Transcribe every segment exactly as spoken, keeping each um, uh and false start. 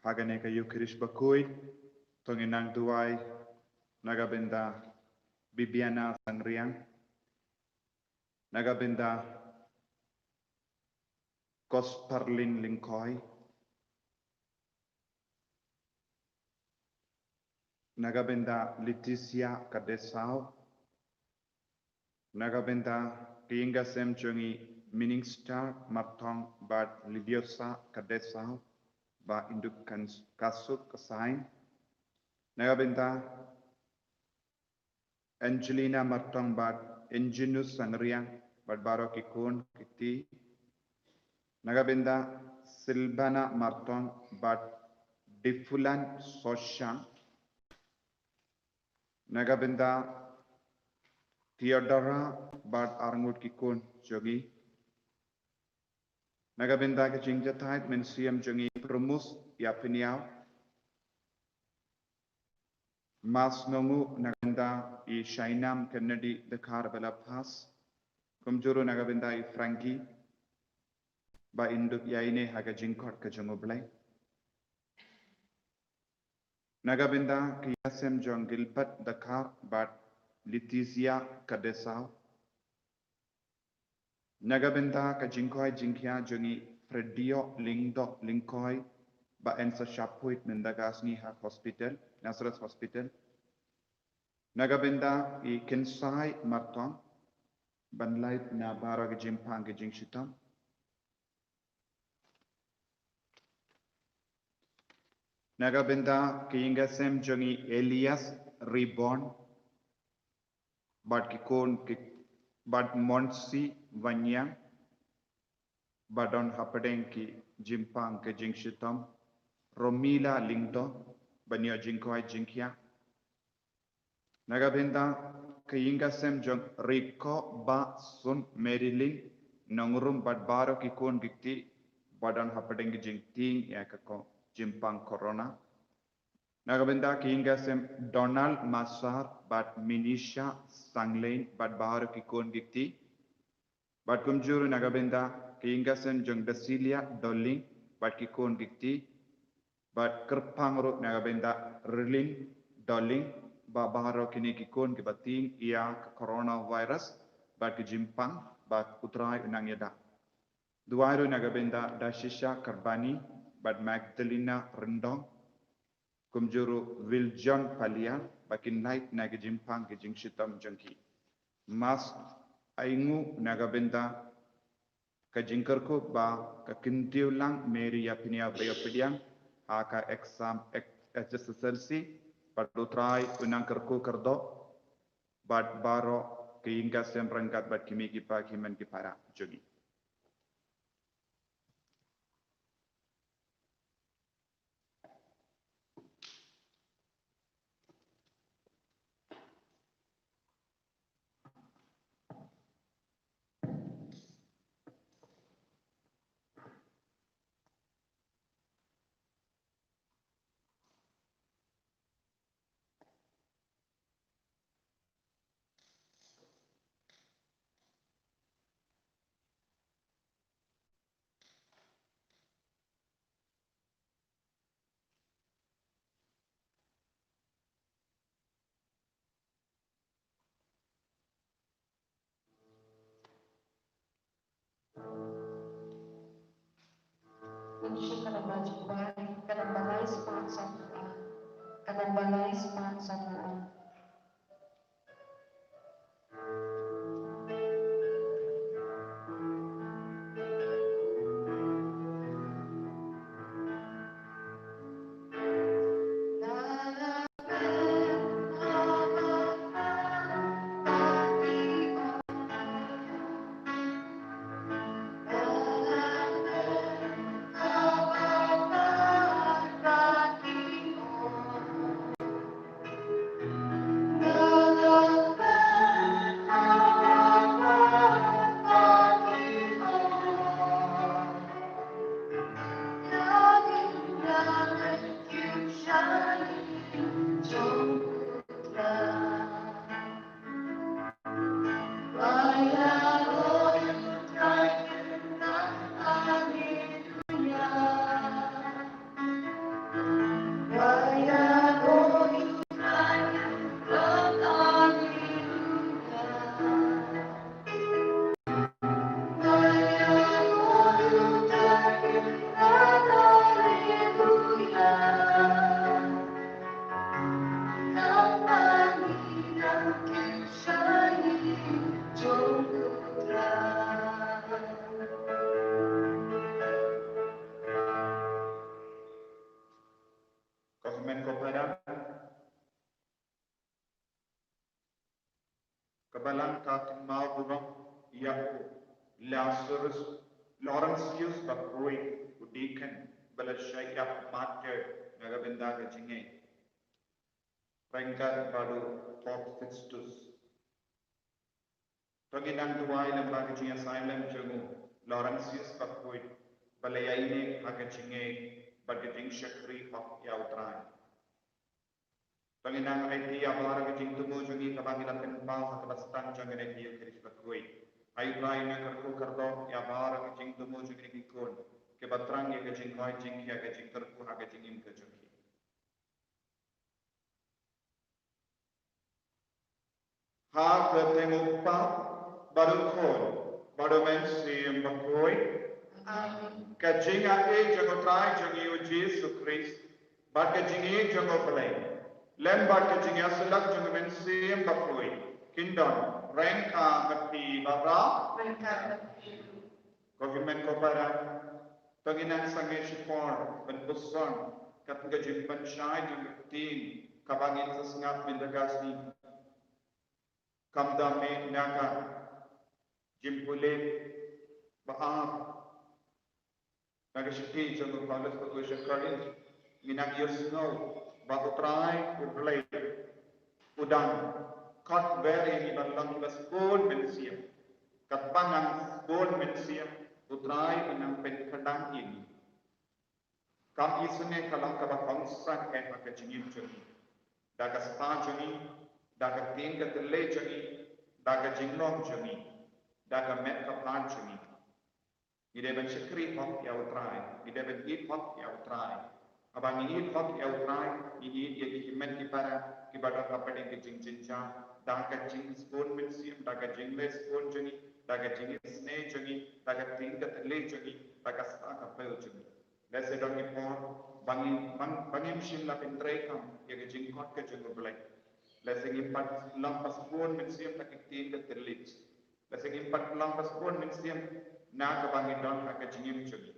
Pagane ka Eucharist bakui, tong inang duai, naga benda Bibiana Sangriang, naga benda Kosperlin Lingkoi, naga benda Leticia Kadesau, naga benda ka ïing ka sem jong i Miningstar Martong bad Lidiosa Kadesau, ba induk kan kasuk kasain. Naga benda Angelina Martong bad Injinus Sangriang bad baroh ki khun ki kti. Naga benda Silbana Martong bad Difulan Soshang. Naga benda Theodora bad arngut ki khun jong i. Naga benda ka jingjahthait mynsiem jong i Prumus Ïapiniaw. Mas ngongu naga benda i Shainam Kennedy Dkhar Balapas. Kumjuh ruh naga benda i Frankie, ba induk ïaineh ha ka jingkhot ka jong U Blei. Naga benda ka ïing ka sem jong Gilbert Dkhar bad Letizia Kadesau. Naga benda ka jingkoit jingkhiah jong i Fredio Lyngdoh Lyngkoi, ba yn sa shah phuid mynta ka sngi ha hospital, Nazareth Hospital. Naga benda i Kynsai Martong, ban lait na baroh ki jingpang ki jingshitom. Naga benda ka ïing ka sem jong i Elias Ribon, bad ki khun ki, bad Monsi Wanyang, ba don hapdeng ki jingpang ki jingshitom, Romila Lyngdoh, ban ïoh jingkoit jingkhiah. Naga benda ka ïing ka sem jong Riko Bah Sun Marilyn Nongrum bad baroh ki khun ki kti, ba don hapdeng ki jingtieng ïa ka ko-, jingpang corona. Naga benda ka ïing ka sem Donald Masar bad Minisha Sanglein bad baroh ki khun ki kti. Bad kumjuh ruh naga benda ka ïing ka sem jong Dasilia Doling bad ki khun ki kti. Bad kyrpang ruh naga benda Rilin Doling, ba baroh kine ki khun kiba tieng ïa ka coronavirus bad ki jingpang, ba U Trai un nang ïada. Duwai ruh naga benda Dashisha Karbani bad Magdalena Ryndong, kumjuh ruh Wiljon Paliar, ba kin lait na ki jingpang ki jingshitom jong ki. Mas ainguh naga benda ka jingkyrkhu ba ka kyntiew lang Mary Ïapiniaw ba ïapdiang ha ka exam H S S L C, bad U Trai un nang kyrkhu kyrdoh bad baroh ki ïing ka sem ryngkat bad ki mei ki pa ki hynmen ki para jong i. Ngi shu kynmaw jingkwah, ka namba lai spah san ar. Ka namba lai spah san ar. balang ka kynmaw burom ïa u Lazarus Laurentius bakhuid, u deacon ba la shah ïap martyr na ka bynta ka jingngeit. Ryngkat bad u Pope Sixtus. To ngin nang duwai lyngba ka jingïasaid lem jong u Laurentius bakhuid ba la ïaineh ha ka jingngeit bad ka jingshakri hok ïa u Trai. To ngin nang aiti ïa baroh ka jingthmu jong ngi kaba ngi la pynpaw ha kaba sdang jong kane ka Ïukharist bakhuid. Ai u Trai un ïakyrkhu kyrdoh ïa baroh ka jingthmu jong ngi ki khun kiba thrang ïa ka jingkoit jingkhiah, ka jingkyrkhu ha ka jingim ka jong ki. Ha ka kyrteng u Kpa bad u Khun bad u Mynsiem Bakhuid. Amen. Ka jingïaid jong u Trai jong ngi u Jisu Khrist bad ka jingïeit jong u Blei lem bad ka jingïasyllok jong u Mynsiem Bakhuid kin don ryngkat bad phi baroh. Ryngkat bad phi. Ko hynmen ko para, to ngin nang sangeh shipor ban puson katkum ka jingpynshai jong ka ktien kaba ngin sa sngap mynta ka sngi. Kumta mynta ka jingpule ba ap na ka shithi jong u Paulus bad u sha Korinth, ngin nang ïohsngew ba u Trai u Blei u dang khot ber ïa ngi ban long kiba sbun mynsiem. Katba nang sbun mynsiem, u Trai u nang pynkhadang ïa ngi. Kam isynei ka long kaba kongsan eh ha ka jingim jong ngi, da ka spah jong ngi, da ka ktien ka thylliej jong ngi, da ka jinglong jong ngi, da ka met ka phad jong ngi. Ngi dei ban shakri hok ïa u Trai, ngi dei ban ïeit hok ïa u Trai. Haba ngi ïeit hok ïa u Trai, ngi ïeit ïa ki hynmen ki para kiba don hapdeng ka jingjynjar, da ka jingsbun mynsiem, da ka jingleh sbun jong ngi, da ka jingisynei jong ngi, da ka ktien ka thylliej jong ngi, da ka spah ka phew jong ngi. Lehse don ki por ba ngi, ba ngi, ba ngim shym la pyntreikam ïa ka jingkhot ka jong u Blei. Lehse ngim pat long ba sbun mynsiem da ka ktien ka thylliej. Lehse ngim pat long ba sbun mynsiem na kaba ngi don ha ka jingim jong ngi.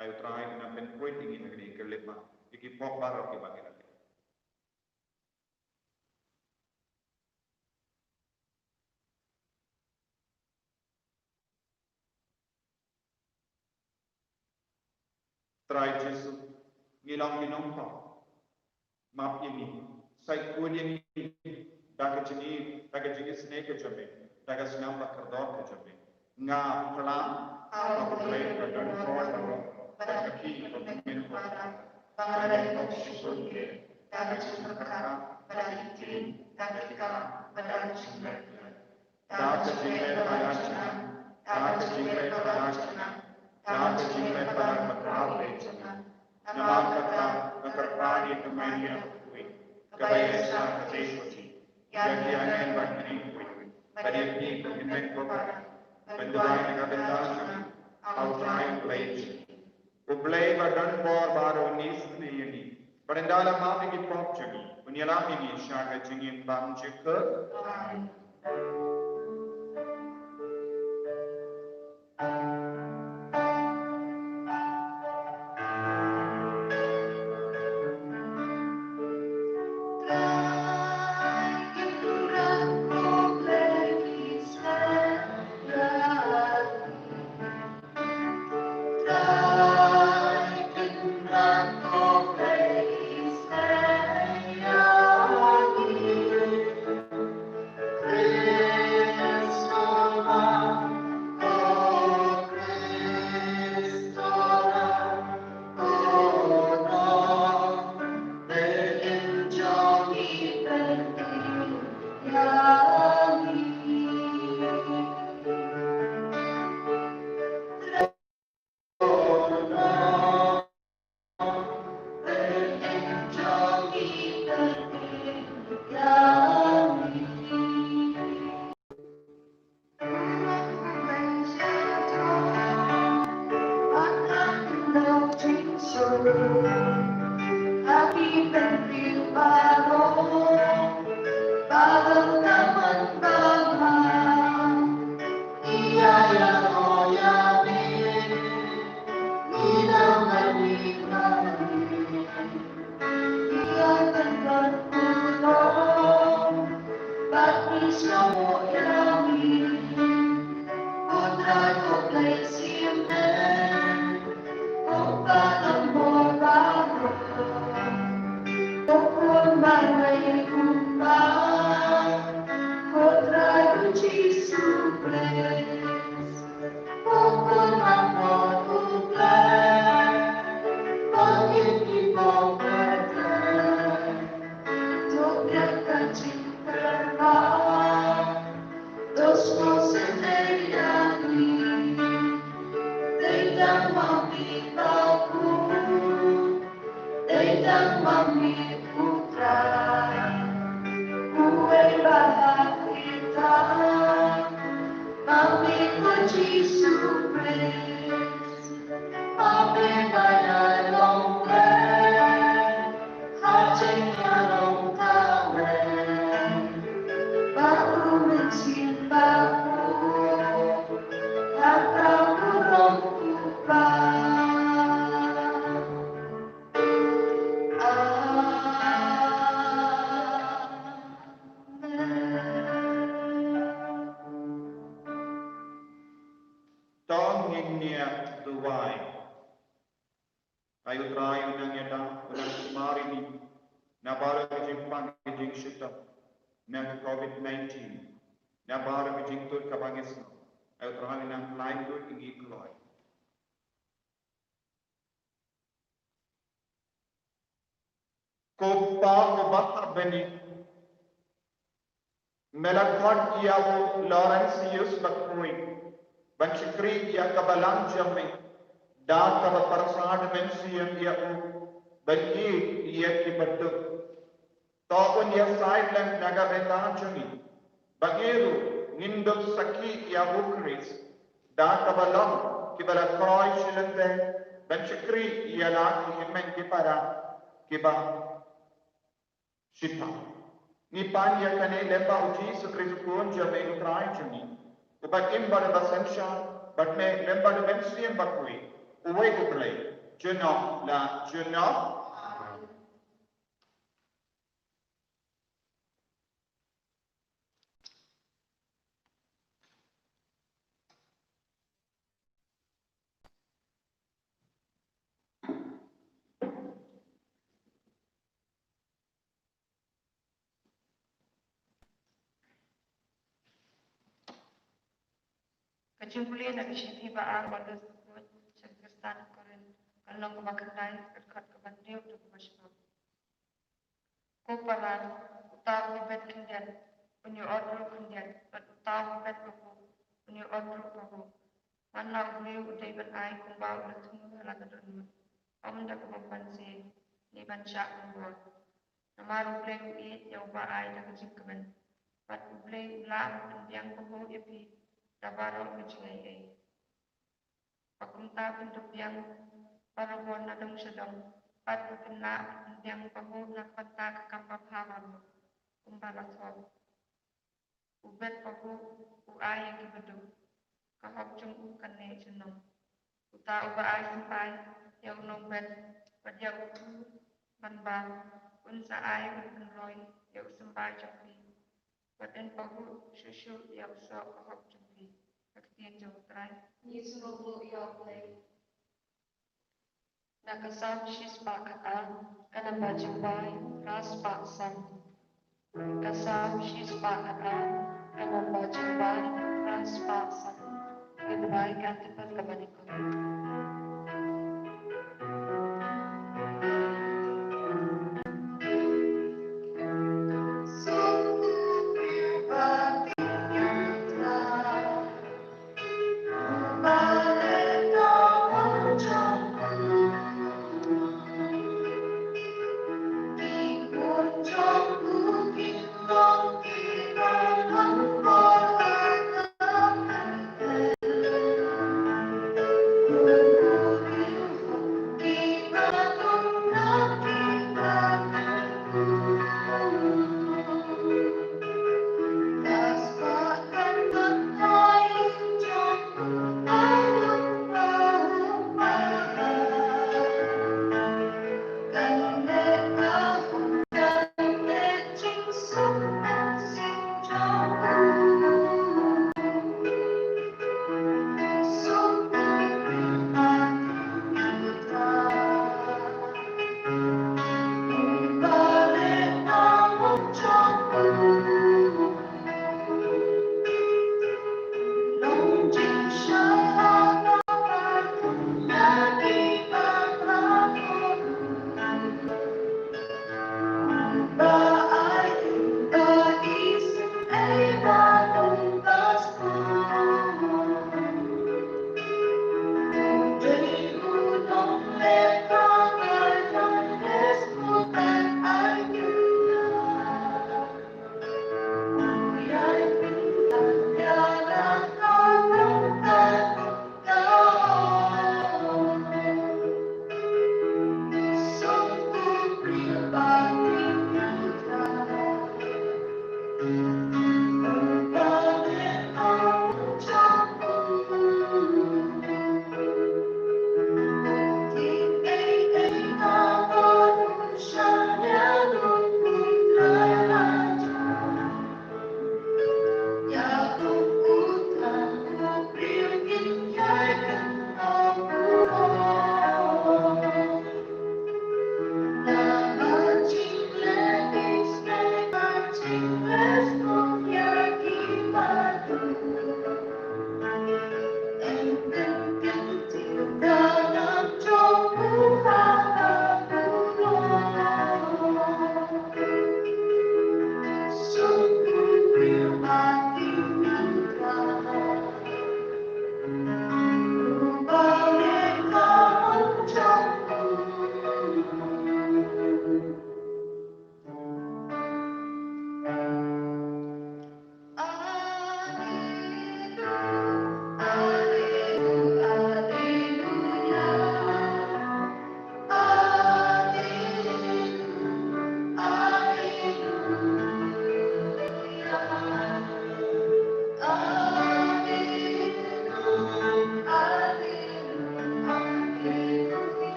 Ai u Trai un nang pynkhuid ïa ngi ha kane ka lip ma ïa ki pop baroh kiba ngi la leh. Trai Jisu, ngi long ki nongpop. Map ïa ngi, sa khuid ïa ngi da ka jingïeit, da ka jingisynei ka jong me, da ka sngap ba kordor ka jong me. Nga phla ha u Blei ba don bor baroh bad ha phi ko hynmen ko para, ba nga dei ban shukor ïa ka da ka jingpyrkhat bad da ka ktien, da ka kam bad da ka jingmut. Da ka jingleh palat jong nga, da ka jingleh palat jong nga, da ka jingleh palat ba khraw eh jong nga. Namar kata nga kyrpad ïa ka Maria bakhuid, kaba ïaishah ha ka jingkhuid, ïa ki angel bad ki riewkhuid, bad ïa phi ko hynmen ko para, ban duwai na ka bynta jong nga ha u Trai u Blei jong ngi. U Blei ba don bor baroh un isynei ïa ngi bad ynda la map ïa ki pop jong ngi, un ïalam ïa ngi sha ka jingim bymjukut. Amen. Dang ma me babu, dei dang ma me u Trai. Uwei ba ha kita, ma me u Jisu Khrist. Ma me ba ïalong kren ha jingïalong kawei. Ba u Mynsiem Bakhuid, ha ka burom u Kpa. Amen. To ngin ïa duwai. Ai U Trai, u nang ïada, u nang sumar ïa ngi na baroh ki jingpang ki jingshitom na ka COVID nineteen, na baroh ki jingtuid kaba ngi sngew. Ai U Trai, u nang pynlait lut ïa ngi kloi. Ko Pa uba ha bneng, me la khot ïa u Laurentius Bakhuid ban shakri ïa ka balang jong me da kaba pynshai mynsiem ïa u ban ïeit ïa kiba duk. To un ïasaid lem na ka bynta jong ngi ba ngi ruh ngin dup sakhi ïa u Khrist da kaba long kiba la khroh shi lynti ban shakri ïa la ki hynmen ki para kiba shitom. Ngi pan ïa kane lyngba u Jisu Khrist u Khun jong me, U Trai jong ngi, uba im bad uba synshar bad me lyngba u Mynsiem Bakhuid, uwei U Blei, junom la junom. Amen. Ka jingpule na ka shithi ba ar ba dei sha ki Khristan Korinth, ka lynnong kaba khyndai, ka dkhot kaba hynriew haduh kaba shiphew. Ko para, uta uba bet khyndiat, un ïa ot ruh khyndiat, bad uta uba bet pahuh, un ïa ot ruh pahuh. Man la u briew u dei ban ai kumba u la thmu ha la ka dohnud, ym da kaba ban siew ne ban shah kumbor. Namar U Blei u ïeit ïa uba ai da ka jingkmen, bad U Blei u lah ban pynbiang pahuh ïa phi da baroh ka jingaiei. Ba kumta phin dup biang barabor na dong sha dong, bad ba phin lah ban pynbiang pahuh na ka bynta ka kam babha baroh, kumba la thoh: U bet pahuh u ai ïa kiba duk, ka hok jong u kan neh junom. Uta uba ai symbai ïa u nongbet bad ïa u kpu ban bam, un sa ai ban pynroi ïa u symbai jong phi, bad un pahuh shuh shuh ïa u soh ka hok jong phi. Ka ktien jong U Trai. Ngi sngewbha ïa U Blei. Na ka Salm shispah khatar, ka namba jingbai phra spah san. Ka Salm shispah khatar, ka namba jingbai phra spah san. Ngin bai ka tymmen kaba nyngkong.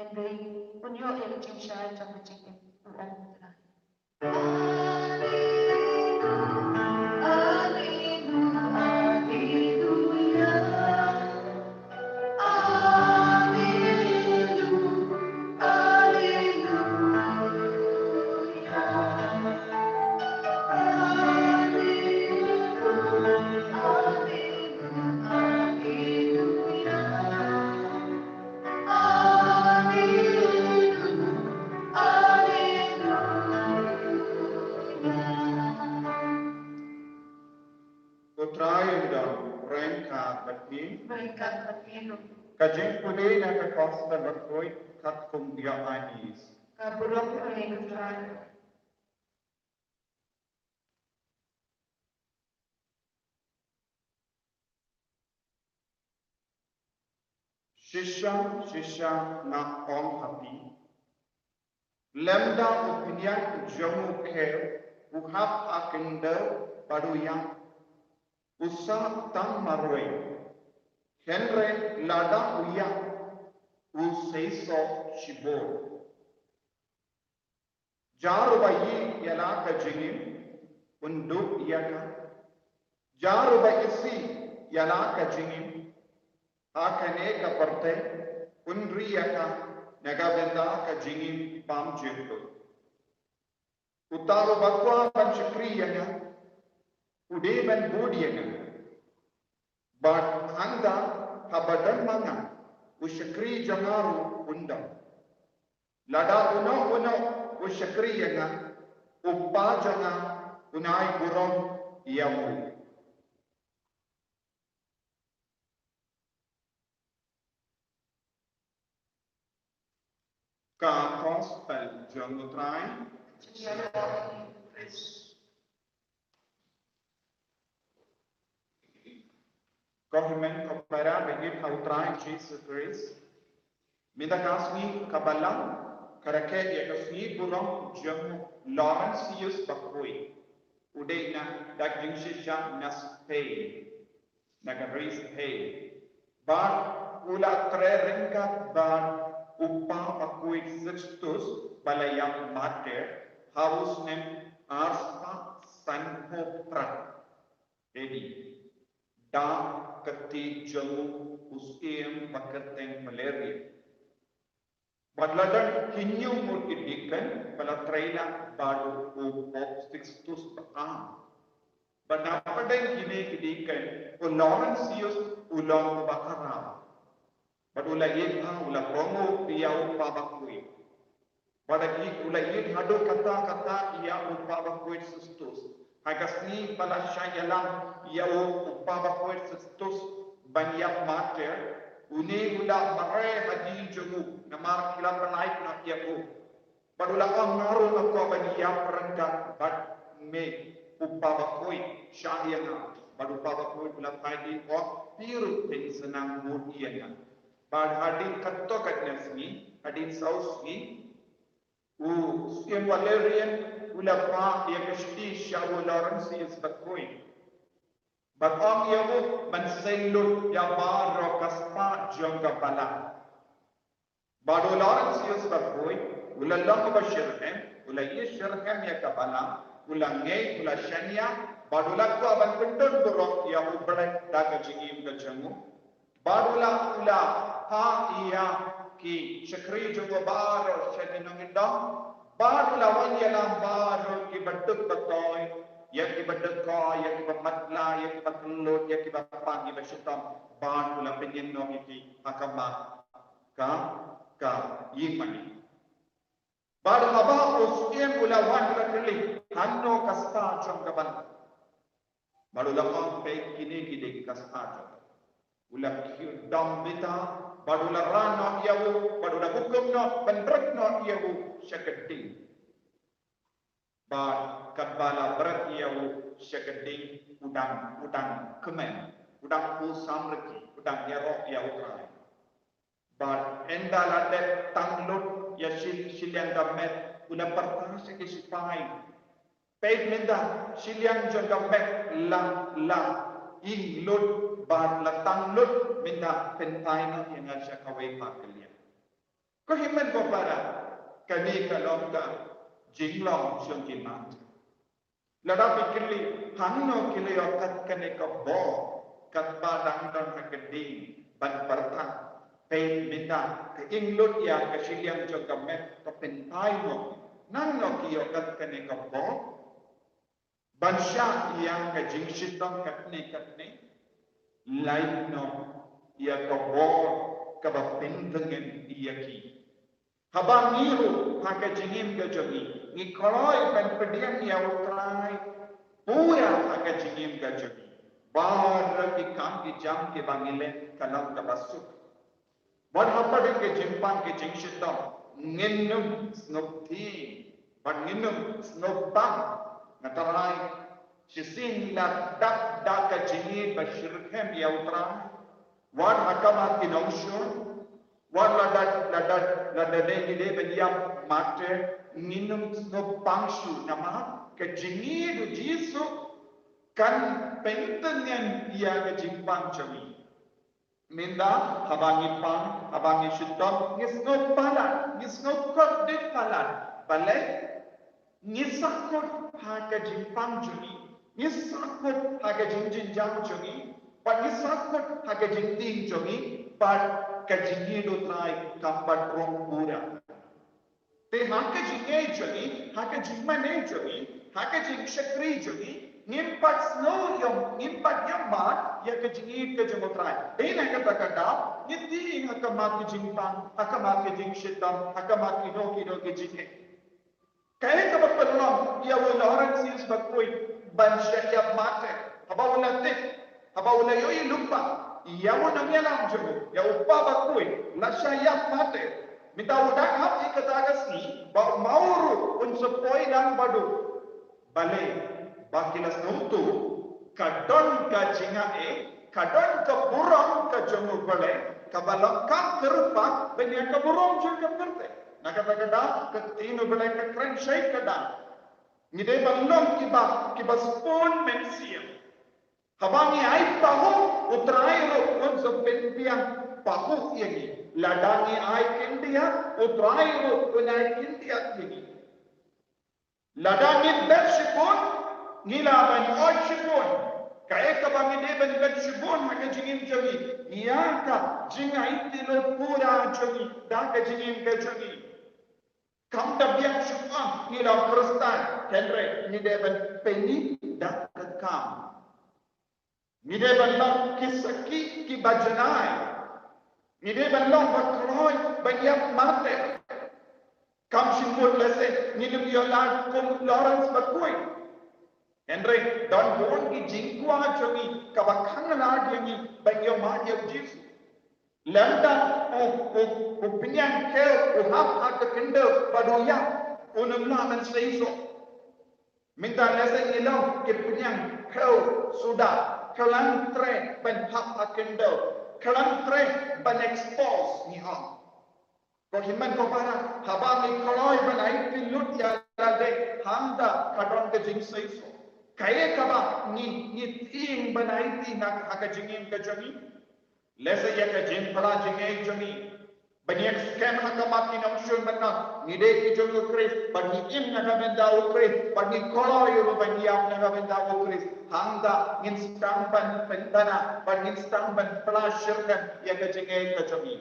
Hynrei un ïoh ïa ka jingshai jong ka jingim, u ong U Trai. U Trai un don ryngkat bad phi. Ryngkat bad phi ruh. Ka jingpule na ka Gospel bakhuid katkum u Ïoannis. Ka burom ïa U Trai. Shisha, shisha, nga ong ha phi, lymda u khñiang jong u khew u hap ha khyndew bad u ïap, u sah tang marwei, hynrei lada u ïap, u seisoh shibun. Jar uba ïeh ïa la ka jingim un duh ïa ka. Jar uba isih ïa la ka jingim ha kane ka pyrthei un ri ïa ka na ka bynta ka jingim bymjukut. Uta uba kwah ban shakri ïa nga u dei ban bud ïa nga. Bad hangta haba don ma nga, u shakri jong nga ruh un don. Lada uno uno u shakri ïa nga, u Kpa jong nga un ai burom ïa u. Ka Gospel jong U Trai. Ko hynmen ko para ba ïeit ha U Trai Jisu Khrist. Mynta ka sngi kaba la, ka rakhe ïa ka sngi burom jong u Laurentius bakhuid. U dei na da jingshisha na Spain. Na ka ri Spain. Bad u la trei ryngkat bad u Kpa bakhuid Sixtus ba la ïap martir ha u snem arspah sanphew phra A D. Da ka kti jong u, u syiem ba kyrteng Valerian. Bad la don hynñiew ngut ki deacon ba la trei lang bad u Pope Sixtus ba am. Bad na pdeng kine ki deacon u Laurentius u long uba khraw. Bad u la ïeit bha, u la kohnguh ïa u Kpa bakhuid. Bad u la ïeit haduh katta katta ïa u Kpa bakhuid Sixtus. Ha ka sngi ba la shah ïalam ïa u Kpa bakhuid Sixtus ban ïap martir, une u la mareh ha ïing jong u namar ki la pynlait noh ïa u. Bad u la ong, nga ruh nga kwah ban ïap ryngkat bad me u Kpa bakhuid, shah ïa nga. Bad u Kpa bakhuid u la phai, u ong, phi ruh phin sa nang bud ïa nga. Bad hadien katto katne sngi, hadien saw sngi, u syiem Valerian u la phah ïa ka shithi sha u Laurentius bakhuid. Bad ong ïa u ban seng lut ïa baroh ka spah jong ka balang. Bad u Laurentius bakhuid u la long uba shitrhem, u la ïashitrhem ïa ka balang, u la ngeit, u la shaniah, bad u la kwah ban pyndon burom ïa U Blei da ka jingim ka jong u. Bad u la, u la phah ïa ki shakri jong u baroh sha ki nongkyndong. Bad u la wan ïalam baroh kiba duk ba toi, ïa kiba duk kor, ïa kiba matlah, ïa kiba kyllut, ïa kiba pang, kiba shitom. Bad u la pynïeng noh ïa ki ha khmat ka, ka ïing mane. Bad haba u syiem u la wan, u la kylli, hangno ka spah jong ka balang? Bad u la ong, peit, kine ki dei ka spah jong. U la kiew dom bitar, bad u la rah noh ïa u, bad u la hukum noh ban bret noh ïa u sha ka ding. Bad katba la bret ïa u sha ka ding, u dang, u dang kmen, u dang pyrshang ruh, u dang ïaroh ïa U Trai. Bad ynda la dep tang lut ïa shi, shiliang ka met, u la pyrta sha ki shipai, peit mynta, shiliang jong ka met la, la ing lut, bad la tang lut, mynta pynphai noh ïa nga sha kawei pat ka liang. Ko hynmen ko para, kane ka long ka jinglong jong ki martyr. Lada phi kylli hangno ki la ïoh kat kane ka bor katba dang don ha ka ding ban pyrta, peit mynta ka ing lut ïa ka shiliang jong ka met ka pynthai mo. Nangno ki ïoh kat kane ka bor ban shah ïa ka jingshitom katne katne? Lait noh ïa ka bor kaba pyntngen ïa ki. Haba ngi ruh ha ka jingim ka jong ngi, ngi kloi ban pdiang ïa U Trai pura ha ka jingim ka jong ngi, baroh ki kam ki jam kiba ngi leh ka long kaba suk. Bad hapdeng ka jingpang ka jingshitom, ngin ym sngewthieng bad ngin ym sngewpang. Nga tharai shisien la dap da ka jingïeit ba shyrkhei ïa U Trai, wat ha khmat ki nongshun, wat lada, lada, lada dei ngi dei ban ïap martyr, ngin ym sngewpang shuh namar ka jingïeit U Jisu kan pyntngen ïa ka jingpang jong ngi. Mynta haba ngi pang, haba ngi shitom, ngi sngew palat, ngi sngew kordit palat. Balei? Ngi sahkut ha ka jingpang jong ngi, ngi sahkut ha ka jingjynjar jong ngi, bad ngi sahkut ha ka jingtieng jong ngi, bad ka jingïeit U Trai kam pat rung pura. Te ha ka jingïeit jong ngi, ha ka jingmane jong ngi, ha ka jingshakri jong ngi, ngim pat sngew ïoh, ngim pat ïoh mad ïa ka jingïeit ka jong U Trai. Te na kata ka daw ngi tieng ha khmat ka jingpang, ha khmat ka jingshitom, ha khmat kino kino ki jingeh. Kaei kaba pynlong ïa u Lawrence Hughes bakhuid ban shah ïap martyr? Haba u la tip, haba u la ïohi lypa ïa u nongïalam jong u, ïa u kpa bakhuid, la shah ïap martyr. Mynta u dang hap ïa kata ka sngi ba u maw ruh un sa poi lang bad u. Balei? Ba ki la sngewthuh ka don ka jingaiei, ka don ka burom ka jong U Blei kaba long kam kyrpang ban ïa ka burom jong ka pyrthei. Na kata ka daw ka ktien U Blei ka kren shai ka daw. Ngi dei ban long kiba, kiba sbun mynsiem. Haba ngi ai pahuh, U Trai ruh un sa pynbiang pahuh ïa ngi. Lada ngi ai khyndiat, U Trai ruh un ai khyndiat ïa ngi. Lada ngin bet shibun, ngi lah ban ot shibun. Kaei kaba ngi dei ban bet shibun ha ka jingim jong ngi, ïa ka jingaiti lut pura jong ngi da ka jingim ka jong ngi. Kam da biang shuh ngi long Khristan, hynrei ngi dei ban pyni da ka kam. Ngi dei ban long ki sakhi kiba janai. Ngi dei ban long ba kloi ban ïap martyr. Kam shym mut lehse ngin ym ïoh lad kum Lawrence bakhuid. Hynrei don bun ki jingkwah jong ngi kaba khang lad ïa ngi ban ïoh mad ïa U Jisu. Lada u, u, u pynïang khew, u hap ha ka khyndew bad u ïap, un ym lah ban seisoh. Mynta lehse ngi long ki pynïang khew suda, khlem treh ban hap ha khyndew, khlem treh ban expose, ngi ong. Ko hynmen ko para, haba ngi kloi ban aiti lut ïa lade, hangta ka don ka jingseisoh. Kaei kaba ngi, ngi tieng ban aiti ha, ha ka jingim ka jong ngi? Lehse ïa ka jingpla jingngeit jong ngi. Ban ïeng skhem ha khmat ki nongshun ban ong ngi dei ki jong U Khrist, bad ngi im na ka bynta U Khrist, bad ngi kloi ruh ban ïap na ka bynta U Khrist. Hangta ngin sdang ban pynbna, bad ngin sdang ban pla shyrkhei ïa ka jingngeit ka jong ngi.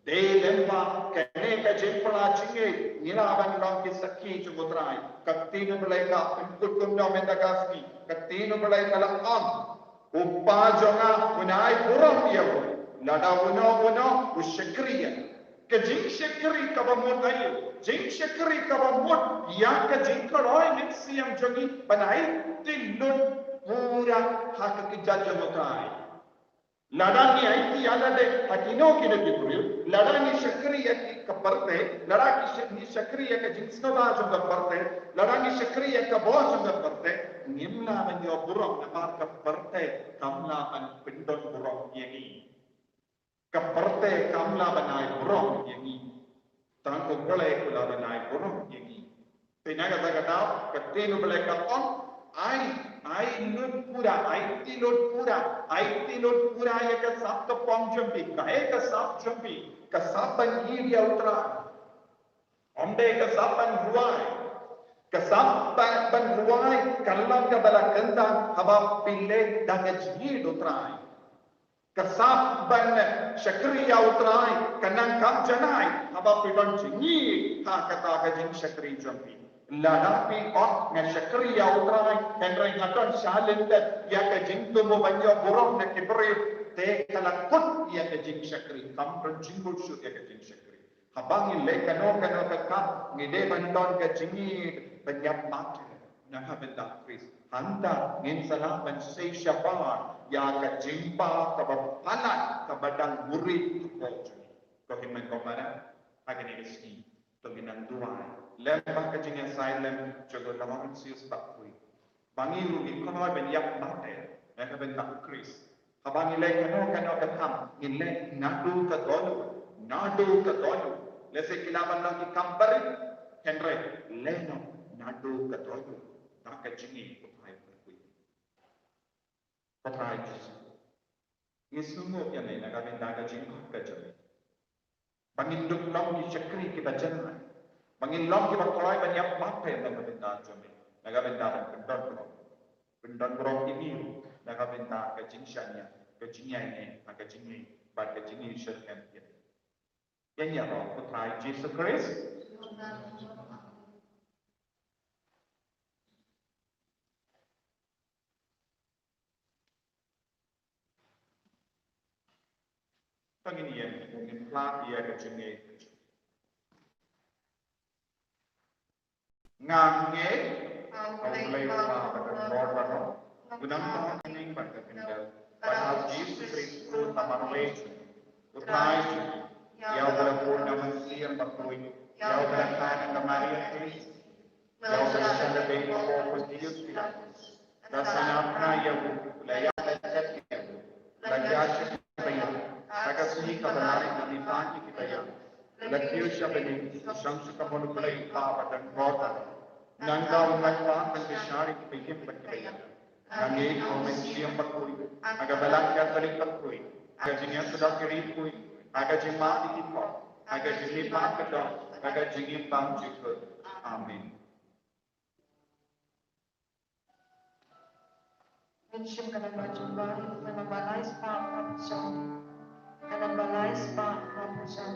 Dei lyngba kane ka jingpla jingngeit ngi lah ban long ki sakhi jong U Trai. Ka ktien U Blei ka pynkut kumno mynta ka sngi? Ka ktien U Blei ka la ong, U Kpa jong nga un ai burom ïa u lada uno uno u shakri ïa. Ka jingshakri kaba mut aïu? Jingshakri kaba mut ïa ka jingkloi mynsiem jong ngi ban aiti lut pura ha ka kjat jong U Trai. Lada ngi aiti ïa lade ha kino kino ki briew, lada ngi shakri ïa ki ka pyrthei, lada ngi sh-, ngi shakri ïa ka jingsngewbha jong ka pyrthei, lada ngi shakri ïa ka bor jong ka pyrthei, ngim lah ban ïoh burom namar ka pyrthei kam lah ban pyndon burom ïa ngi. Ka pyrthei kam lah ban ai burom ïa ngi. Tang U Blei u lah ban ai burom ïa ngi. Te na kata ka daw, ka ktien U Blei ka ong, ai, ai lut pura, aiti lut pura, aiti lut pura ïa ka sap ka pom jong phi, kaei ka sap jong phi. Ka sap ban ïeit ïa U Trai. Ym dei ka sap ban rwai. Ka sap ban, ban rwai ka long kaba la kyntang haba phi leh da ka jingïeit ïa U Trai. Ka sap ban shakri ïa U Trai ka nang kam janai haba phi don jingïeit ha kata ka jingshakri jong phi. Lada phi ong nga shakri ïa U Trai, hynrei nga don shalyndet ïa ka jingthmu ban ïoh burom na ki briew, te ka la kut ïa ka jingshakri, kam don jingbunsut ïa ka jingshakri. Haba ngi leh kano kano ka kam, ngi dei ban don ka jingïeit ban ïap martyr na ka bynta Khrist. Hangta ngin sa lah ban sei shabar ïa ka jingpang kaba palat kaba dang buhrieh hapoh jong ngi. Ko hynmen ko para, ha kane ka sngi to ngin nang duwai lem bad ka jingïasaid lem jong u Laurentius Bakhuid. Ba ngi ruh ngin kynmaw ban ïap martyr na ka bynta u Khrist. Haba ngi leh kano kano ka kam, ngin leh naduh ka dohnud, naduh ka dohnud. Lehse ki lah ban long ki kam barit, hynrei leh noh naduh ka dohnud. Bad ka jingïeit, ko Trai Bakhuid, ko Trai Jisu, ngi sngewnguh ïa me na ka bynta ka jingkhot ka jong me. Ba ngin dup long ki shakri kiba janai. Ba ngin long kiba kloi ban ïap martyr na ka bynta jong me, na ka bynta ban pyndon burom, pyndon burom ïa me na ka bynta ka jingshaniah, ka jingïaineh, ka jingïeit bad ka jingïeit sha ka jingim. Ïa ngi ïaroh, ko Trai Jisu Khrist. To ngin ïeng, ngin phla ïa ka jingïeit. Nga ngeit ha U Blei Uba Uba ka Dong Bor Baroh, u nongpynim bad ka khyndew, bad ha U Jisu Khrist u tymmen marwei, u Trai jong ngi, ïa uba la bun na U Mynsiem Bakhuid, ïa uba la kha na ka Maria Theisotti, ïa uba la shah lade hapoh u Pontius Pilatus, la sngap bha ïa u, la ïap bad la jait ïa u, la jia sha kiba ïap ha ka sngi kaba lai, la mihpat ïa kiba ïap, la kiew sha bneng, la shong sha ka mon U Blei Uba Uba Dong Bor Baroh. Nangta un wan pat ban bishar ïa kiba im bad kiba ïap. Nga ngeit ha U Mynsiem Bakhuid, ha ka Balang Katholik bakhuid, ha ka jingïasyllok ïa ki riewkhuid, ha ka jingmap ïa ki kpoh, ha ka jingmihpat ka doh, ha ka jingim bymjukut. Amen. Ngin shim ka namba jong U Blei, ka namba lai spah arphew saw. Ka namba lai spah arphew saw.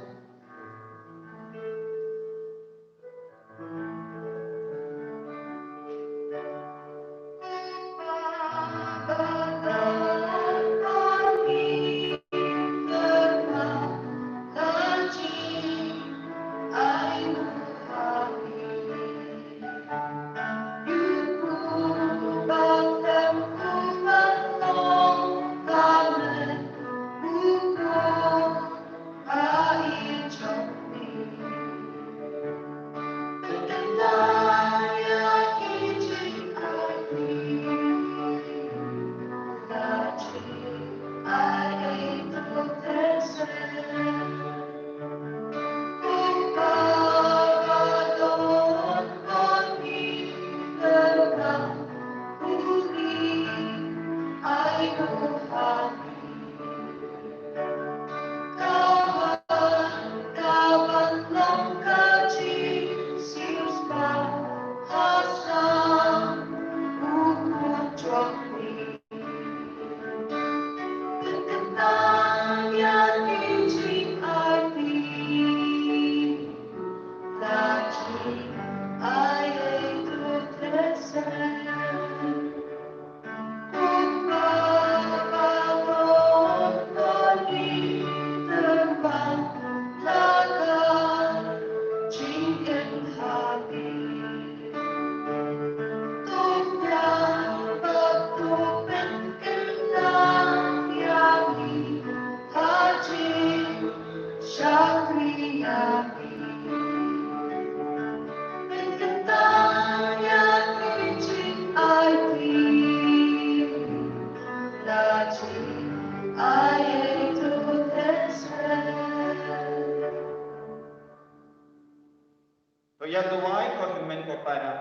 To ïa duwai ko hynmen ko para,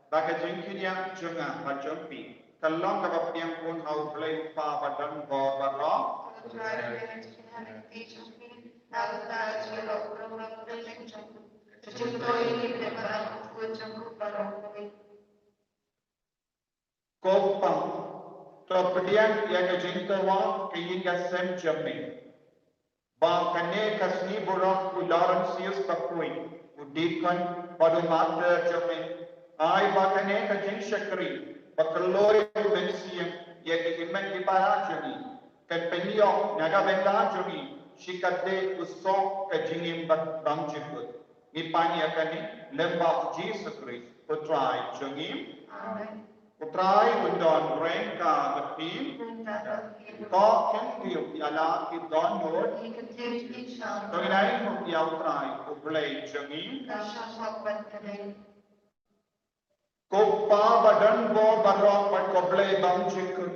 ba ka jingkyrkhu jong nga bad jong phi ka long kaba pdiang khun ha U Blei Uba Uba Dong Bor Baroh. Ko Pa, to pdiang ïa ka jingtyrwa ka ïing ka sem jong me. Ba kane ka sngi burom u Laurentius bakhuid, u deacon bad u martyr jong me. Ai ba kane ka jingshakri ba kloi u Mynsiem ïa ki hynmen ki para jong ngi kan pynïoh na ka bynta jong ngi shi katdei u soh ka jingim ba-, bymjukut. Ngi pan ïa kane lyngba u Jisu Khrist u Trai jong ngi. Amen. U Trai un don ryngkat bad phi. Bad phi. To khyndiat ïa la ki dohnud. Ki khyndiat ïa la. To ngin ainguh ïa u Trai u Blei jong ngi. Ka shah shuh bad ka dei. Ko Pa ba don bor baroh bad ko Blei bymjukut.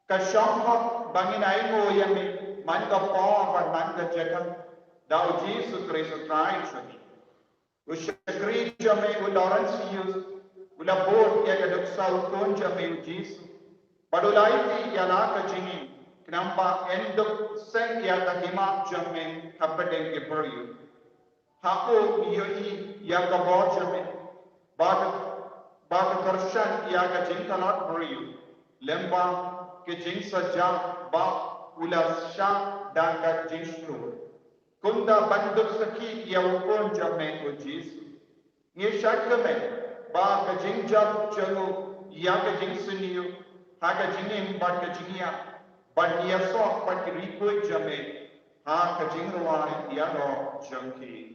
Ka shong hok ba ngin ainguh ïa me man ka por bad man ka jaka. Da u Jisu Khrist u Trai jong ngi. U shakri jong me u Laurentius u la bud ïa ka nuksa u khun jong me u Jisu. Bad u la ïa ïa la ka jingim khnang ba yn dup seh ïa ka hima jong me hapdeng ki briew. Ha u ngi ïohi ïa ka bor jong me ba ka, ba ka kyrshan ïa ka jingtlot briew lyngba ka jingsaja ba u la shah da ka jingshlur. Kumta ban dup sakhi ïa u khun jong me u Jisu. Ngi shah kmen ba ka jingjop jong u ïa ka jingsniew ha ka jingim bad ka jingïap, bad ngi ïasoh bad ki riewkhuid jong me ha ka jingrwai ïaroh jong ki.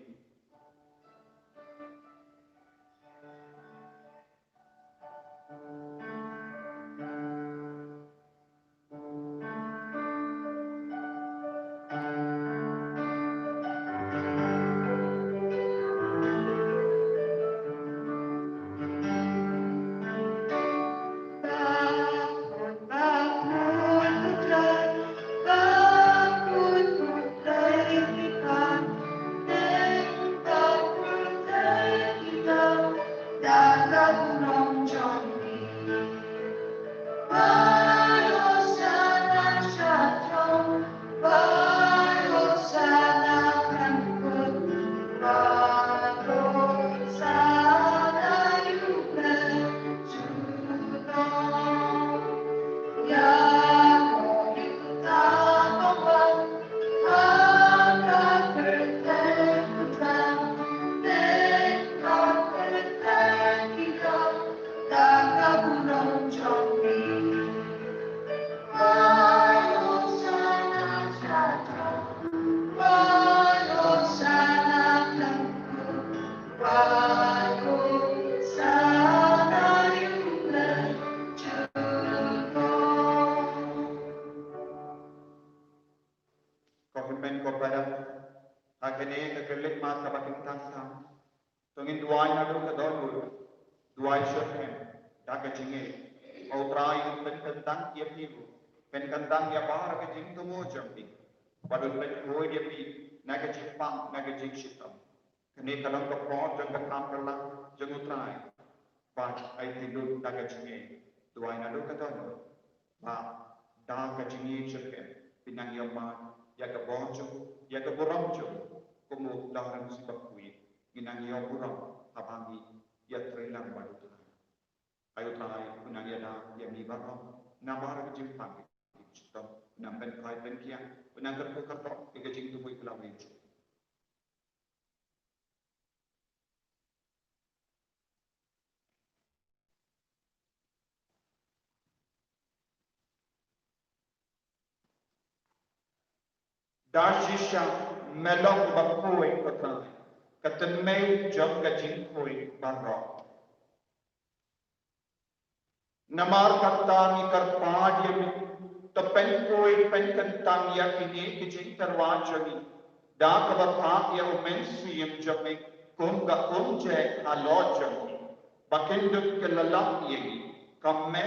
Ko hynmen ko para, ha kane ka Christmas kaba kyntang tam, to ngin duwai naduh ka dohnud, duwai syrhem da ka jingngeit. Ba u Trai un pynkyntang ïa phi ruh, pynkyntang ïa baroh ka jingthmu jong phi, bad un pynkhuid ïa phi na ka jingpang, na ka jingshitom. Kane ka long ka por jong ka kam ka lang jong u Trai. Bad ai phi lut da ka jingngeit, duwai naduh ka dohnud. Ba da ka jingngeit syrhem phin nang ïoh mad ïa ka bor jong u, ïa ka burom jong u. Kum u Laurentius bakhuid, ngin nang ïoh burom haba ngi ïatrei lang bad u Trai. Ai u Trai un nang ïada ïa ngi baroh na baroh ka jingpang, ka jingshitom, un nang pynkhuid pynkhiah, un nang kyrkhu kyrdoh ïa ka jingthmu ïa u Laurentius. Da shisha me long uba khuid, ko Trai, ka tynmei jong ka jingkhuid baroh. Namar kata ngi kyrpad ïa me, to pynkhuid pynkyntang ïa kine ki jingtyrwa jong ngi da kaba phah ïa u Mynsiem jong me kum ka umjait halor jong ngi, ba kin dup kylla ïa ngi kum me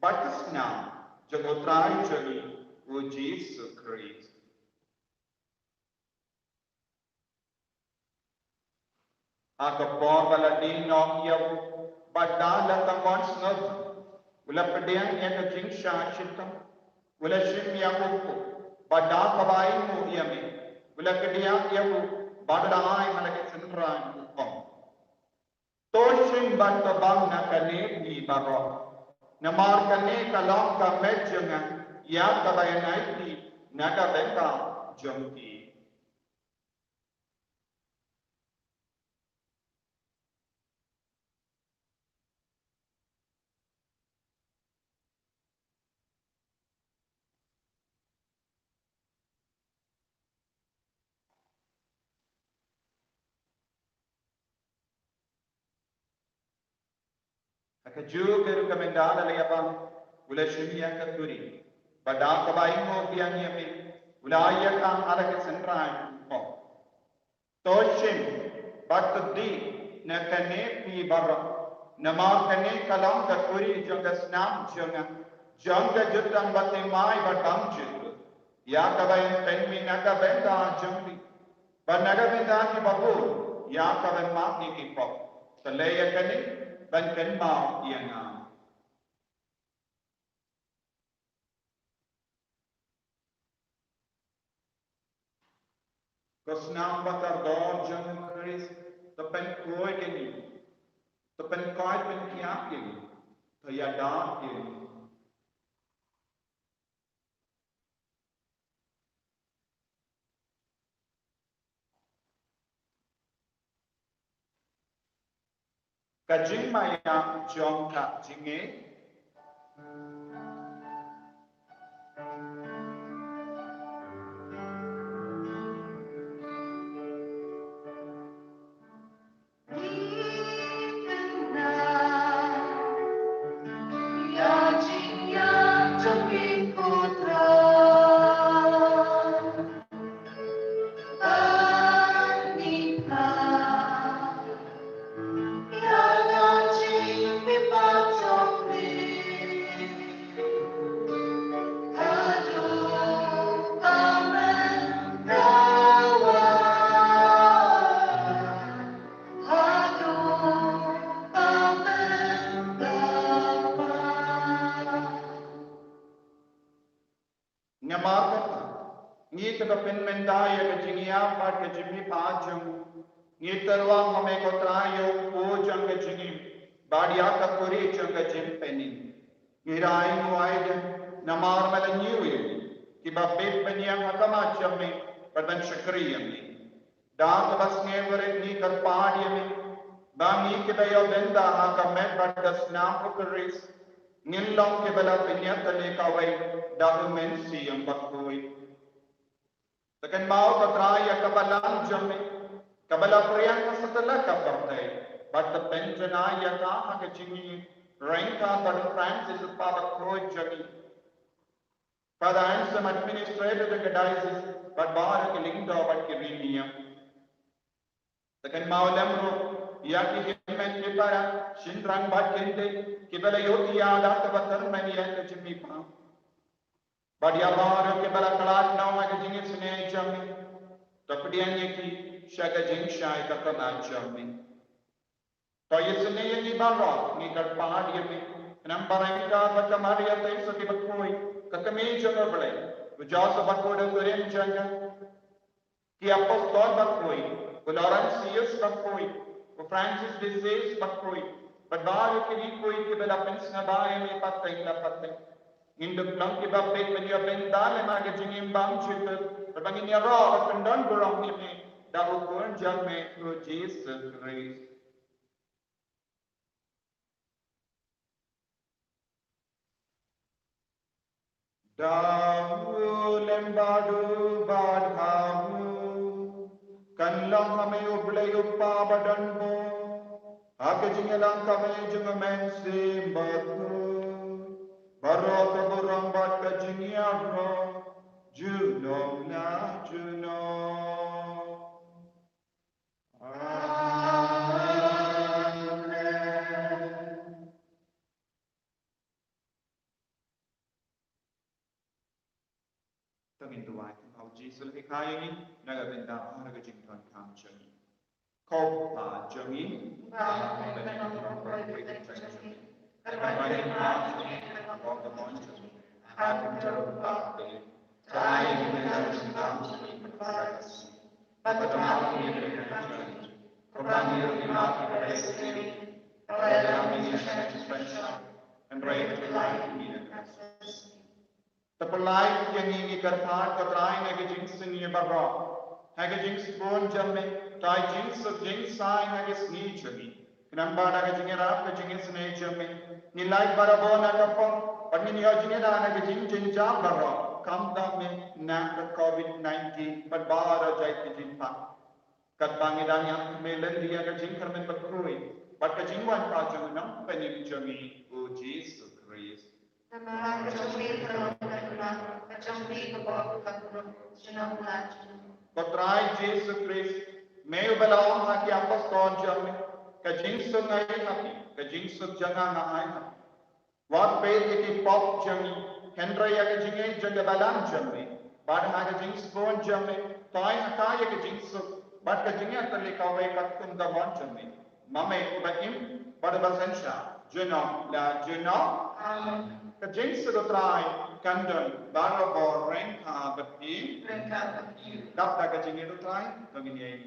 bad ka snam jong u Trai jong ngi u Jisu Khrist. Ha ka por ba la ding noh ïa u, bad da la ka mon sngewbha, u la pdiang ïa ka jingshah shitom, u la shim ïa u kup, Bad da kaba ainguh ïa me, u la kdiah ïa u bad u la ai ha la ki synran u ong: To shim bad to bam na kane phi baroh, namar kane ka long ka met jong nga ïa kaba ïa nai phi na ka bynta jong phi. Ha kajuh ka rukom mynta la ïa bam, u la shim ïa ka kuri. Bad da kaba ainguh biang ïa me, u la ai ïa ka ha la ki synran u ong: To shim bad to dih na kane phi baroh, namar kane ka long ka kuri jong ka snam jong nga, jong ka jutang bathymmai bad bymjukut ïa kaba yn pynmih na ka bynta jong phi bad na ka bynta kiba bun ïa ka ban map ïa ki pop. To leh ïa kane ban kynmaw ïa nga. Ko snam ba kordor jong u Khrist, to pynkoit ïa ngi, to pynkoit pynkiar ïa ngi, to ïada ïa ngi. Ka jingmaïa jong ka jingngeit. Namar kata, ngi ktah pynmynta ïa ka jingïap bad ka jingmihpat jong u. Ngi tyrwa ha me ko Trai ïa u kpu jong ka jingim bad ïa ka kuri jong ka jingpynim. Ngi da ainguh aidem namar me la ñiew ïa ngi kiba bit ban ïeng ha khmat jong me bad ban shakri ïa me. Da kaba sngewrit ngi kyrpad ïa me ba ngi kiba ïoh bynta ha ka met bad ka snam u Khrist ngin long kiba la pynïatylli kawei da u Mynsiem Bakhuid. To kynmaw ko Trai ïa ka balang jong me kaba la phriang ha satlak ka pyrthei bad to pynjanai ïa ka ha ka jingïeit ryngkat bad u Francis u kpa bakhuid jong ngi, Father Anselm, administrator jong ka diocese, bad baroh ki lyngdoh bad ki riewniam. To kynmaw lem ruh ïa ki hynmen ki para, shynrang bad kynthei kiba la ïohi ïa la kaba tyrmen ïa ka jingmihpat. Bad ïa baroh kiba la khlad noh ha ka jingisynei jong me, to pdiang ïa ki sha ka jingshai ka khmat jong me. To isynei ïa ngi baroh, ngi kyrpad ïa me. Khnang ba ryngkat bad ka Maria Theisotti bakhuid, ka kmie jong U Blei, u Joseph bakhuid u kurim jong ka, ki apostol bakhuid, u Laurentius bakhuid, u Francis de Sales bakhuid, bad baroh ki riewkhuid kiba la pynsngewbha ïa me pateng la pateng, ngin dup long kiba bit ban ïoh bynta lem ha ka jingim bymjukut, bad ba ngin ïaroh bad pyndon burom ïa me da u Khun jong me u Jisu Khrist. Da u lem bad u bad ha u, kan long ha me U Blei U Kpa badonbor, ha ka jingïalang kawei jong U Mynsiem Bakhuid, baroh ka burom bad ka jingïaroh junom la junom. Amen. To ngin duwai. Ko Jisu, la hikai ïa ngi na ka bynta ka jingdonkam jong ngi. Ko Kpa jong ngi, Te pynlait ïa ngi, ngi kyrpad ko Trai, na ka jingsngi baroh, ha ka jingsbun jong me, to ai jingsuk jingsaiñ ha ka sngi jong ngi. Khnang ba da ka jingïarap ka jingisynei jong me, ngin lait barabor na ka pop, bad ngin ïoh jingïada na ka jingjynjar baroh, khamtam me na ka COVID nineteen bad baroh jait ki jingpang. Katba ngi dang ïam kmen lynti ïa ka jingkyrmen bakhuid bad ka jingwan pat jong u Nongpynim jong ngi, u Jisu Khrist. Namar ka jong me ka long ka dohnud, ka jong me ka bor ka kyrduh, junom la junom. Ko Trai Jisu Khrist, me uba la ong ha ki apostol jong me, ka jingsuk nga ai ha phi, ka jingsuk jong nga nga ai ha phi. Wat peit ïa ki pop jong ngi, hynrei ïa ka jingngeit jong ka balang jong me. Bad ha ka jingsbun jong me, to ai ha ka ïa ka jingsuk bad ka jingïatylli kawei katkum ka mon jong me. Ma me uba im bad uba synshar, junom la junom. Amen. Ka jingsuk u Trai kan don barabor ryngkat bad phi. Ryngkat bad phi. Dap da ka jingngeit u Trai, to ngin ïeng.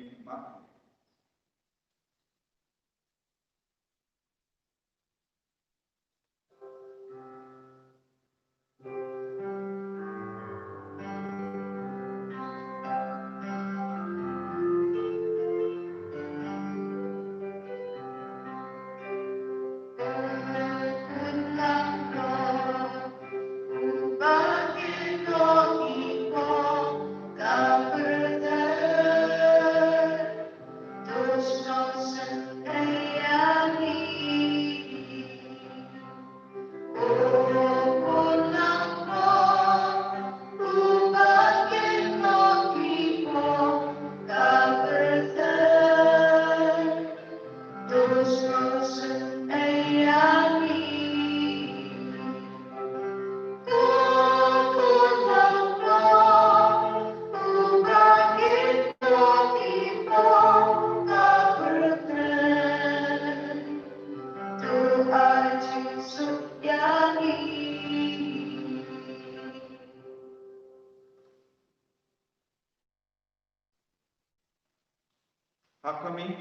Ha khmih,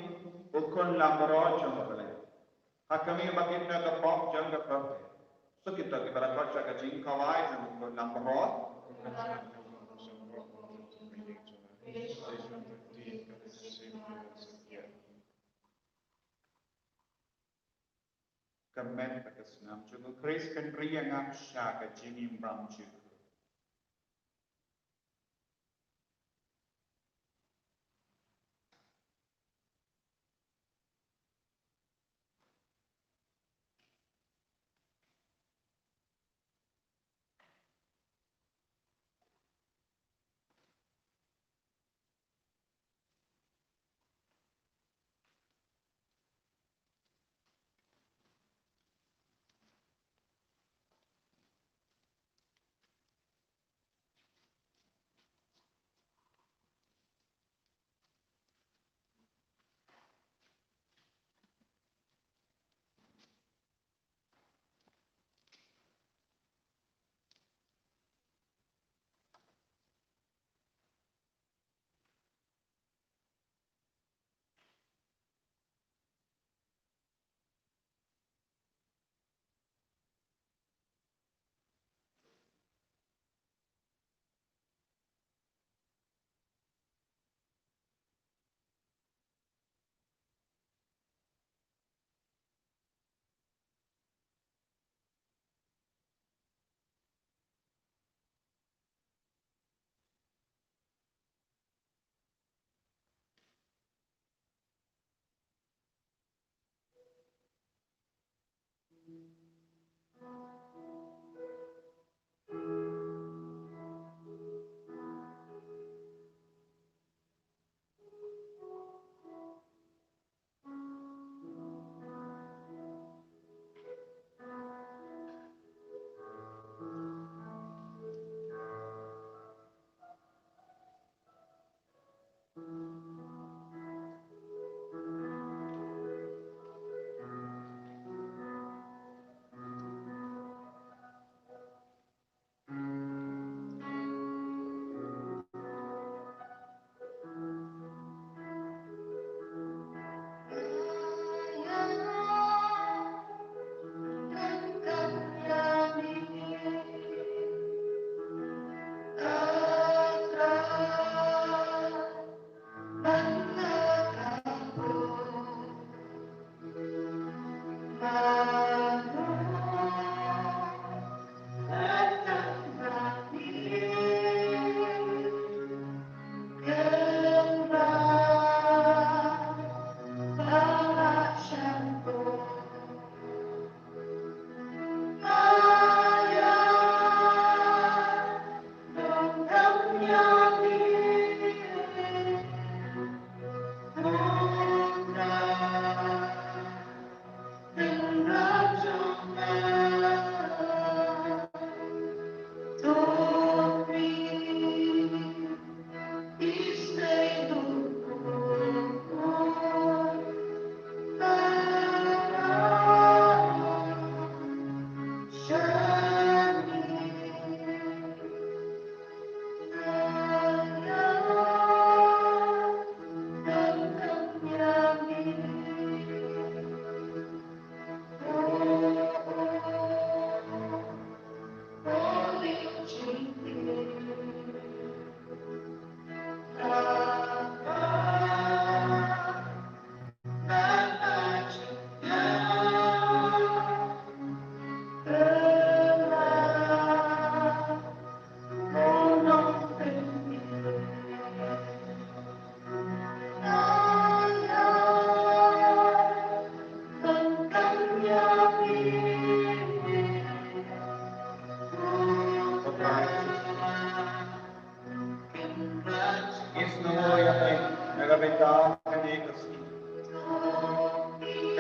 u khun lamroh jong U Blei. Ha khmih, ba kit na ka pop jong ka pyrthei. Suk ito kiba la khot sha ka jingkhawai jong u khun lamroh. Ka met bad ka snam jong u Khrist kan ri ïa nga sha ka jingim bymjukut.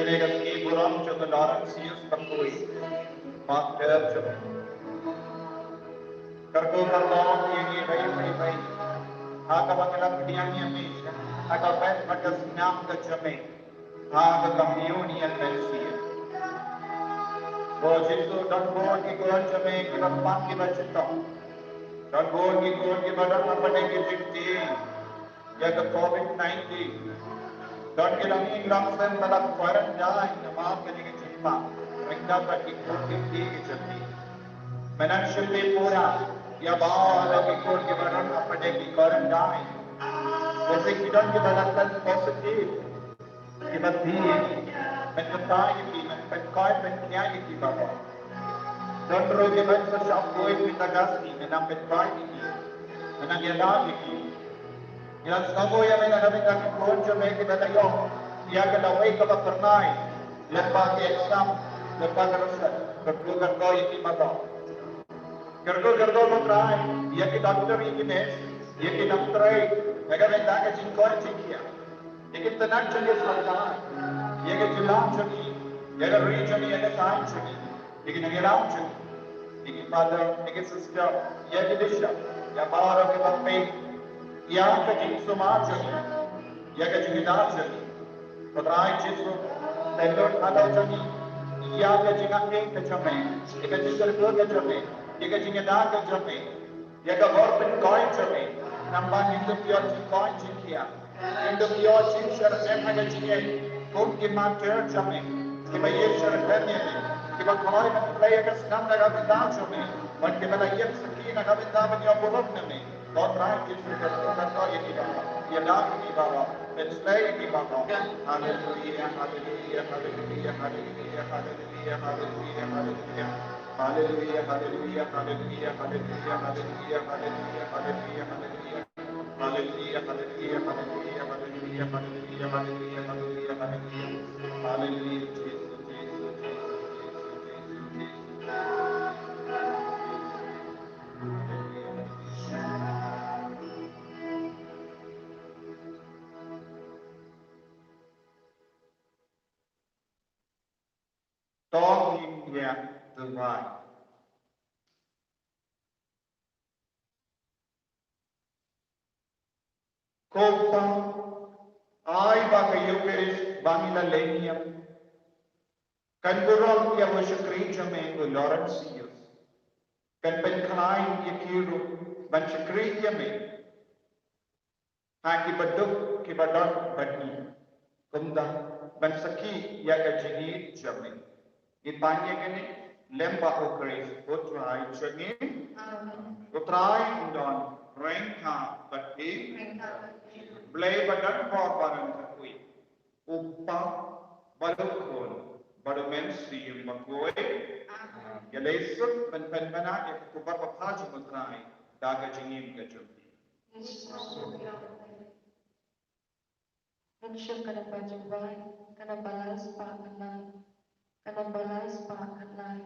Kane ka sngi burom jong u Laurentius Bakhuid, mater jong u. Kyrkhu kyrdoh ïa ngi iwei pa iwei ha kaba ngi la pdiang ïa me ha ka bynta ka snam ka jong me ha ka communion mynsiem. Ko Jisu, don bun ki khun jong me kiba pang kiba shitom. Don bun ki khun kiba don hapdeng ki jingtieng ïa ka covid nineteen. Don ki longïing longsem ba la quarantine namar kane ka jingma ryngkat bad ki khun ki kti ki jong ki. Me nang shim pura ïa baroh ki khun kiba don hapdeng ki quarantine. Lehse ki don kiba la test positive. Kiba thied, men kyntait ïa ki, men pynkoit pynkhia ïa ki baroh. Don ruh kiba sa shah khuid mynta ka sngi, men nang pynkoit ïa ki, men nang ïada ïa ki. Ngi la sngewbha ïa me na ka bynta ki khun jong me kiba la ïoh ïa ka dawai kaba phyrnai lyngba ki exam, lyngba ka research. Kyrkhu kyrdoh ïa ki baroh. Kyrkhu kyrdoh, ko Trai, ïa ki doctor, ïa ki nurse, ïa ki nongtrei na ka bynta ka jingkoit jingkhiah. Ïa ki tnat jong ki sorkar, ïa ka jylla jong ngi, ïa ka ri jong ngi, ïa ka thaiñ jong ngi, ïa ki nongïalam jong ngi, ïa ki father, ïa ki sister, ïa ki bishop, ïa baroh kiba peit ïa ka jingsumar jong ngi, ïa ka jingïada jong ngi. Ko Trai Jisu, pynlut halor jong ngi ïa ka jingangnud ka jong me, ïa ka jingkyrkhu ka jong me, ïa ka jingïada ka jong me. Ïa ka bor pynkoit jong me, namar ngim dei ïoh jingkoit jingkhiah, ngim dei ïoh jingsher em ha ka jingngeit kum ki martyr jong me, kiba ïeit sher em ïa me, kiba kloi ban pynleit ïa ka snam na ka bynta jong me, bad kiba la ïeng sakhi na ka bynta ban ïoh burom na me. Ko Trai Jisu, kyrkhu kyrdoh ïa ki baroh, ïada ïa ki baroh, pynslem ïa ki baroh. Haleluia, haleluia, haleluia, haleluia, haleluia, haleluia, haleluia. Haleluia, haleluia, haleluia, haleluia, haleluia, haleluia, haleluia, haleluia. Haleluia, haleluia, haleluia, haleluia, haleluia, haleluia, haleluia, haleluia. Haleluia, Jisu, Jisu, Jisu, Jisu, Jisu, Jisu. Haleluia, haleluia. To ngin ïa duwai. Ko Pa, ai ba ka Eukharist ba ngi la leh niam kan burom ïa u shakri jong me u Laurentius, kan pynkhlaiñ ïa ki ruh ban shakri ïa me ha kiba duk kiba don bad ngi, kumta ban sakhi ïa ka jingïeit jong me. Ngi pan ïa kane lyngba u Khrist u Trai jong ngi. Amen. U Trai un don ryngkat bad phi. Ryngkat bad phi. Blei ba don bor baroh kyrkhu, u Kpa bad u Khun bad u Mynsiem Bakhuid. Amen. Ïa lei suk ban pynbna ïa ka khubor baphra jong u Trai da ka jingim ka jong phi. Ngin shim ka namba jubab, ka namba lai spah khyndai, ka namba lai spah khyndai.